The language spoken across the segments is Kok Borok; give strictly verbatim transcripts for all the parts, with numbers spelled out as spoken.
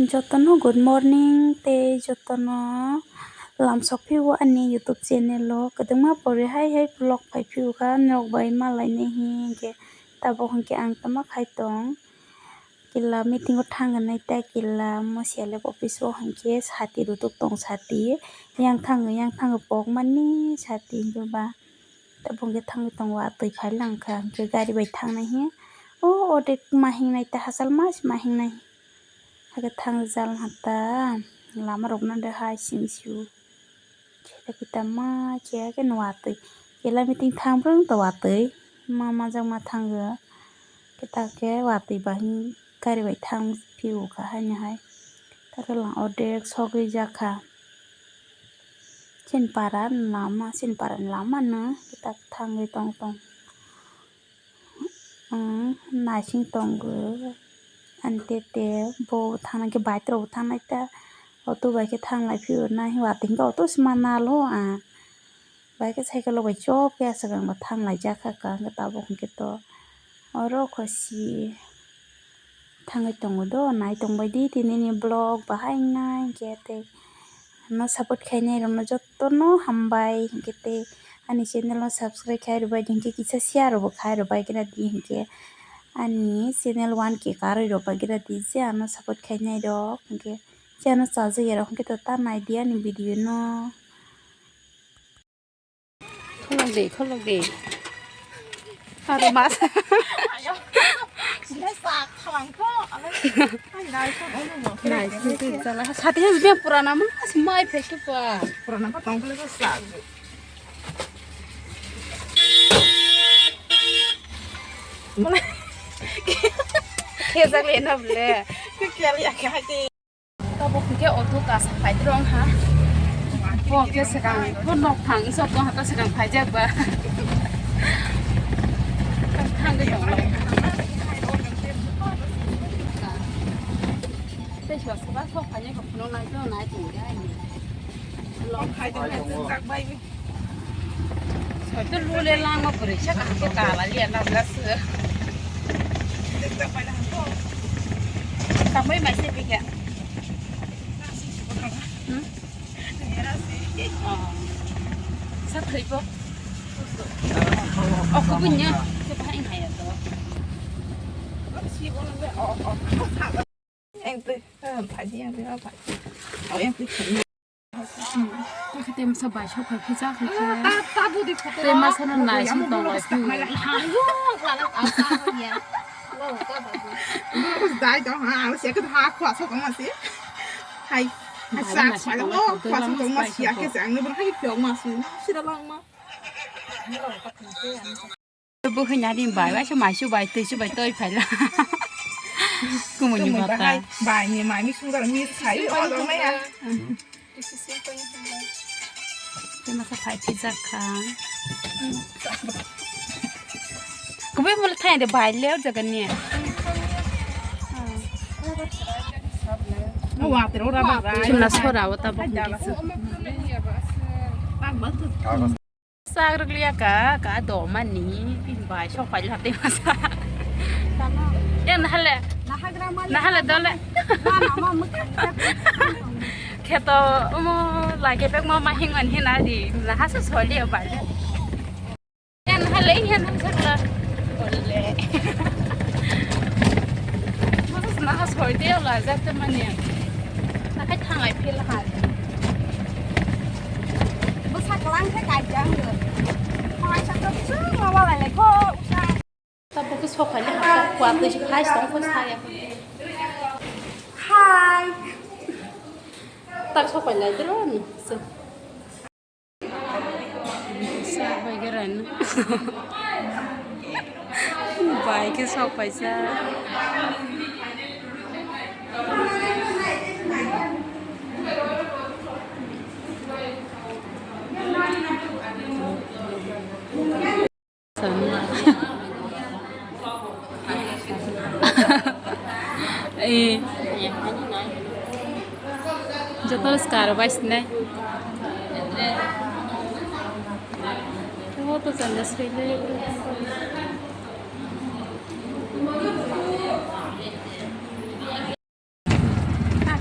Jotono good morning tei jotono lamsok phio ani YouTube channel o kwbangma pore hai hai vlog phai phio kha norok bai ma lainai hinkhe tabuk hinkhe ang tamo khai tong kila meeting o thang hinwi ta kila mo selek office o hinkhe sati rutuk tong sati yang thango yang thango pok mani sati hinkhe ba. Tabuk hwnkhe thangwi tongo, ah, twi phai lang kha, hwnkhe gari bai thangnai he. O, ordek ma hingnai ta, hachal ma se ma hingnai. Hakhe thangjal ha ta, lama rok no de hai simi sio. Khe ta kita ma khe hakhe no watwi. Kela meeting thang brum to watwi. Ma majak ma thango. Khe ta khe watwi bahai gari bai thang phio kha haino hai. Ta khe lang ordek sogwi jak kha. Chini para ni lama, chini para ni lama no kitak thangwi tong tong. Ang naising tongo. Ani tete bo thangna khe bike rok bo thangnai ta. Auto bai khe thanglai phio na watwi hwnkhe auto se ma nalo ang. Bai khe cycle rok bai chop khe aswk ang bo thanglai jak kha ka hwnkhe tabuk hwnkhe to oro kho si. Thangwi tongo do, nai tongbai di tini ni vlog bahai wngnai hwnkhe tei ano support khainai rokno jotono hambai hwnkhe tei ani channel no subscribe khai rwbai di hwnkhe kisa share rwbo khai rwbai gra di hwnkhe ani channel one K karwi rwbai gra di je ano support khainai rok hwnkhe je ano chajak ya rok hwnkhe to ta nai di ani video no. Kholok de, kholok de. Aro mas. Nai, sini tu jala. Sati has biya purana mas mai phek tu pa. Purana pa tong kle sa. Mana? Khe jak le na ble. Khe kya liya kya hai. Tabuk hwnkhe auto kasa phai rwng ha. Bo khe swkang, bo nok thang, isok bo hata swkang phaijak ba. Thangwi tonglai. Tei soa soa sok phainai kok phunuk lai to nai tongdi ai. Lok khai tongdi. Soito lule langma bwrwi sa kaham khe kala liya nabla sw. Tamoi mai se bikha. Hmm? Oh. Sa thwibo. Oh, kubun nya. Ke bahai haya to. Yang tu, ah, phaji yang tu, ah, phaji. Oh, yang tu. Kok khe tei masa bai sok phai phai jak khe. Tei masa no nai sing tong lai phi. Dai to ha, ang se ka ha khwa sok ma se. Hai. Hai sa khwa lo khwa sok ma se ya khe ang no hai pyo ma su. Sira lang ma. Bo hwnna ri bai, waisa mai su bai, twi su bai, toi phaila. Kumuni bata. Bai ni mai mi sung gar mi sai o do maya. Te masa phai phijak kha. Kubai mula thai de bai le jaga ni. Chuna sora o ta bo. Sak rwgliya ka, ka do mani, bai sok pai la tei masa. Yang nahale, nahale dole. Kheto omo lage pek mo ma hingwan hina di, naha se soli bai. Yang nahale yang nahale. Masa naha soli de la jak te mani. Nakai thangai phil ha. Bwsa kwlang khe kaijak wngkha. Kaisa to chwng ma walai lai kho usa. Tabuk khe sok phai le ha, kuatwi se phai se tong kho saya. Hai. Tak sok phai lai dro ni. Sa bai garan. Bai khe sok phai sa. Eh. Joto skar bai sinai. Oh, to chanda sile. Ah,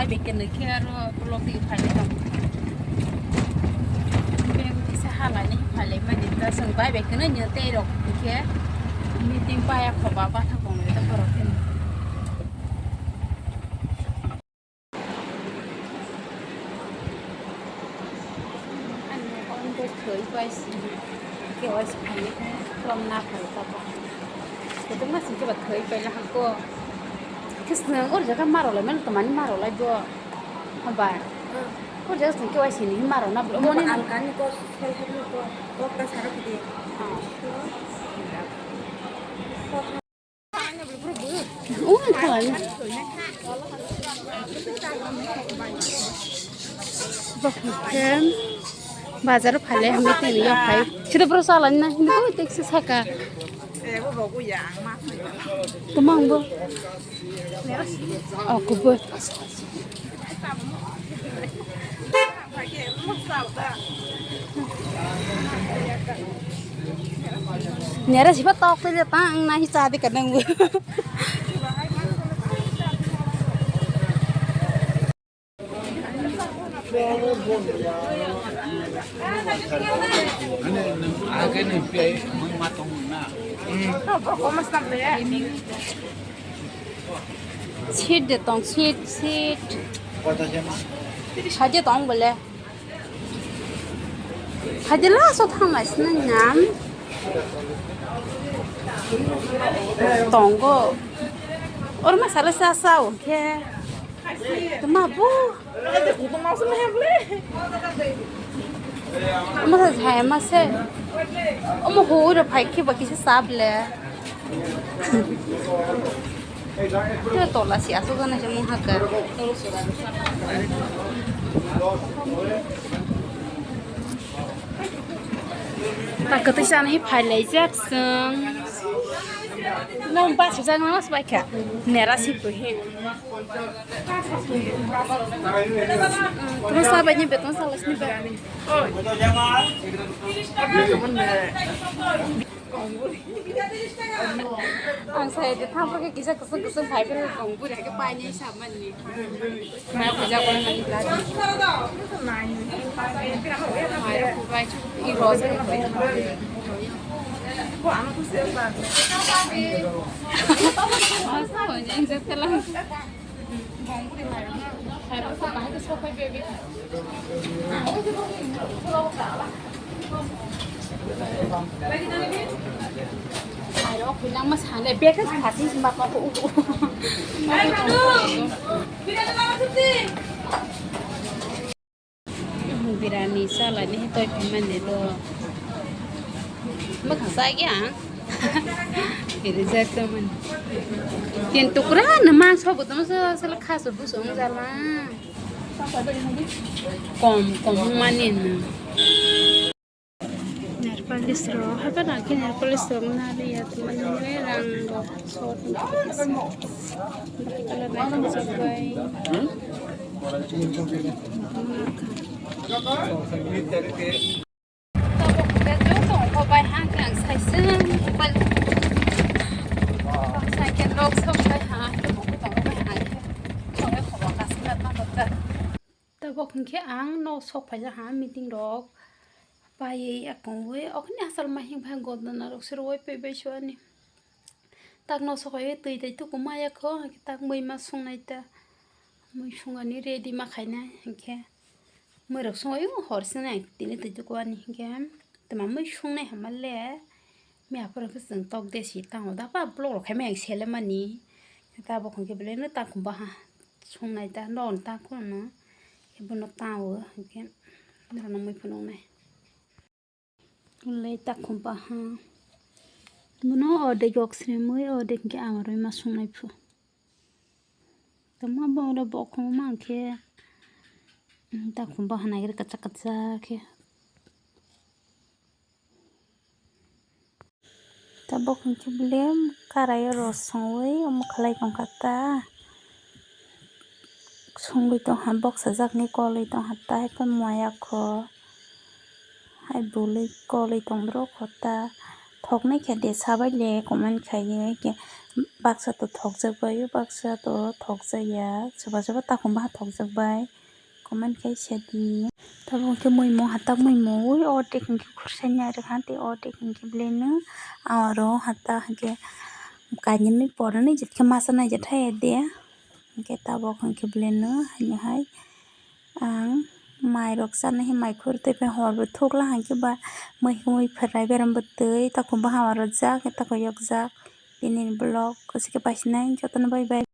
Bekeno khe aro block ri phailai tong. Bag kisa halani phailai mani ta chwng bai bekeno nyo tei rok khe meeting paya khoba batha kong le ta borok khe. Ani on bo thwi pai si, K Y C phailai khe from na phai ta bo. Kotorma sing khe ba thwi pai la hangko. Khe chwng o jaga maro lai mano, tamani maro lai bo. Haba. Hmm. Ko jaga sing K Y C ni maro na bo. Mo ni alkani ko, self help ni ko, ko ka saro kidi. Ah. Ui, khalai. Bakhuken bazar phalai hamni tini yok phai. Sida bro salai na, hindi ko taxi saka. Tumang bo. Oh, kubur. Nera sipa tok tele ta ang nahi cha de kanang bu. Seat de tong, seat, seat. Saje tong bole. Saje la so thang lai sna nyam. Tongo. Or ma sala sa sa o khe. Tama bu. Omo sa jaya ma se. Omo hui ro phai khe ba kisa sab le. Khe tola si aswk jana se mung hakha. Ta kwtwi chana hi phai lai jak chwng. Nang bus jak nang mas bai kha. Nera si tu hi. Tuma sa bai ni beton sa las ni bai. Ang saya de tham ke kisa kusung kusung phai ke kong buri ke pai ni sa man ni. Mai puja ko na ni bla. Mai ko bai chu i ro se ko. Ko ano tu se sa. Mas ko jeng se telang. Birani salani toi pimani do. Bwkha sa ya. Rijak tamani. Tin tukra na mangso bo tamo sa sala khaso buso wng jala. Kom kom mani na. Nail polish rok, haba nang khe nail polish rok nari ya, tuma nini rang rok sot. Kala naithok jak bai. Tabuk khe joto ongkho bai ha khe ang saisung mobile. Cycle rok sok bai ha khe bo tongo bai ha khe. Chole khobo kasinat ma dokta. Tabuk hwnkhe ang nok sok phaijak ha meeting rok paiwi yakungwi okhorni hachal ma himkha godona rok se rwui paibai suani. Tak nok sok phaiwi twi tai tuku ma yakho, tak mui ma sungnai ta. Mui sungani ready ma khainai hinkhe. Mui rok sungwi hor sinai tini twi tuku ani hinkhe. Tama mui sungnai hama le. Miya phoro khe chwng tok de si tango da ba block rok khai maya sele mani. Tabuk hwnkhe belai no takhum baha sungnai da no takhum no. Khe bono tango hwnkhe norok no mui phunuknai. Ulai takhum baha. Bono ordek yok sremwi ordek hwnkhe ang rwi ma sungnai phu. Tamo bo oro bokhong ma khe takhum baha nai kwchak kwchak khe. Tabuk hwnkhe bele karai o rw songwi omo khlai tongkha ta. Songwi tongkha boksa jakni kolwi tongkha ta, hai phano maya kho, hai bwlwi kolwi tongdoro kho ta. Thoknai khe de sabai le comment khai ye, khe baksa to thokjak bai o, baksa to thokjak ya, soba soba takhum baha thokjak bai comment khai se di. Tabuk hwnkhe muimung hatak muimung ui ordek hwnkhe khursa ni arwk ha tei ordek hwnkhe belai no aro hatak hwnkhe kainwi porani jetkhe masa naijak thai ya de. Hwnkhe tabuk hwnkhe belai no haino hai ang mai rok chana hai mai khur tei hor bo thukla hwnkhe ba mui pherai berem bo twi takhum baha rwjak takhum yokjak tini ni vlog kwchwkhe paisi nai jotono bye bye.